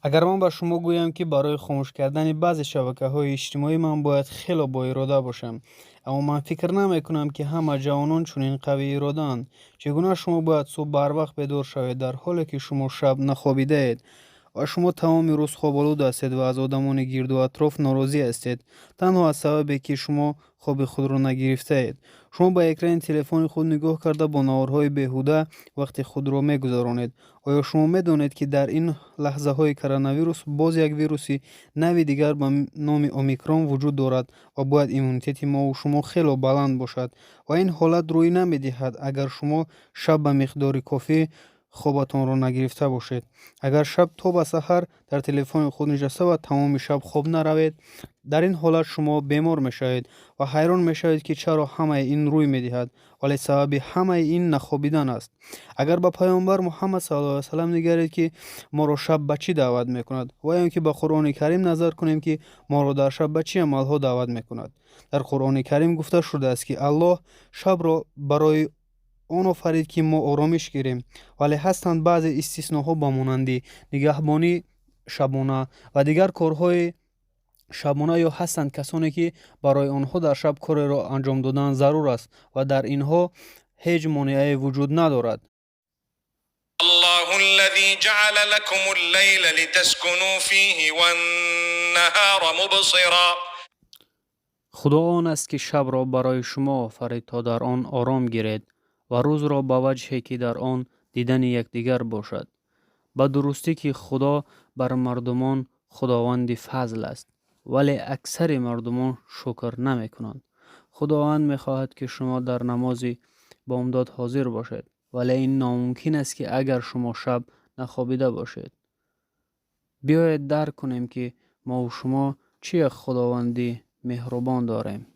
Агар ман ба шумо гӯям, ки барои хомӯш кардани баъзе шабакаҳои иҷтимоӣ ман бояд хело боирода бошам, аммо ман фикр намекунам, ки ҳама ҷавонон чунин қавииродаанд. Чӣ гуна шумо бояд субҳ барвақт бедор шавед, дар ҳоле ки шумо шаб нахобидаед ва шумо тамоми рӯз хоболуд ҳастед ва аз одамони гирду атроф норозӣ ҳастед, танҳо аз сабабе, ки шумо хоби худро нагирифтаед? Шумо ба экрани телефони худ нигоҳ карда, бо наворҳои беҳуда вақти худро мегузаронед. Оё шумо медонед, ки дар ин лаҳзаҳои коронавирус боз як вируси нави дигар ба номи Омикрон вуҷуд дорад ва бояд иммунитети мову шумо хело баланд бошад, ва ин ҳолат рӯй намедиҳад, агар шумо шаб ба миқдори кофӣ хобатонро нагирифта бошед. Агар шаб то ба саҳар дар телефони худ нишаста ва тамоми шаб хоб наравед, дар ин ҳолат шумо бемор мешавед ва ҳайрон мешавед, ки чаро ҳамаи ин рӯй медиҳад, вале сабаби ҳамаи ин нахобидан аст. Агар ба Паёмбар Муҳаммад саллаллоҳу алайҳи васаллам нигаред, ки моро шаб ба чӣ даъват мекунад, ва ё ин ки ба Қуръони Карим назар кунем, ки моро дар шаб ба чӣ амалҳо даъват мекунад. Дар Қуръони Карим гуфта шудааст, ки Аллоҳ шабро барои он офарид, ки мо оромиш гирем, вале ҳастанд баъзе истисноҳо, ба монанди нигаҳбонӣ шабона ва дигар корҳои шабона, ё ҳастанд касоне, ки барои онҳо дар шаб кореро анҷом додан зарур аст ва дар инҳо ҳеҷ монеае вуҷуд надорад. الله الذي جعل لكم الليل لتسكنوا فيه والنهار مبصرا. Худо он аст, ки шабро барои шумо офарид, то дар он ором гиред, ва рӯзро ба ваҷҳе, ки дар он дидани якдигар бошад. Ба дурустӣ, ки Худо бар мардумон Худованди фазл аст, вале аксари мардумон шукр намекунанд. Худованд мехоҳад, ки шумо дар намози бомдод ҳозир бошед, вале ин номумкин аст, ки агар шумо шаб нахобида бошед. Биёед дарк кунем, ки мову шумо чӣ як Худованди меҳрубон дорем.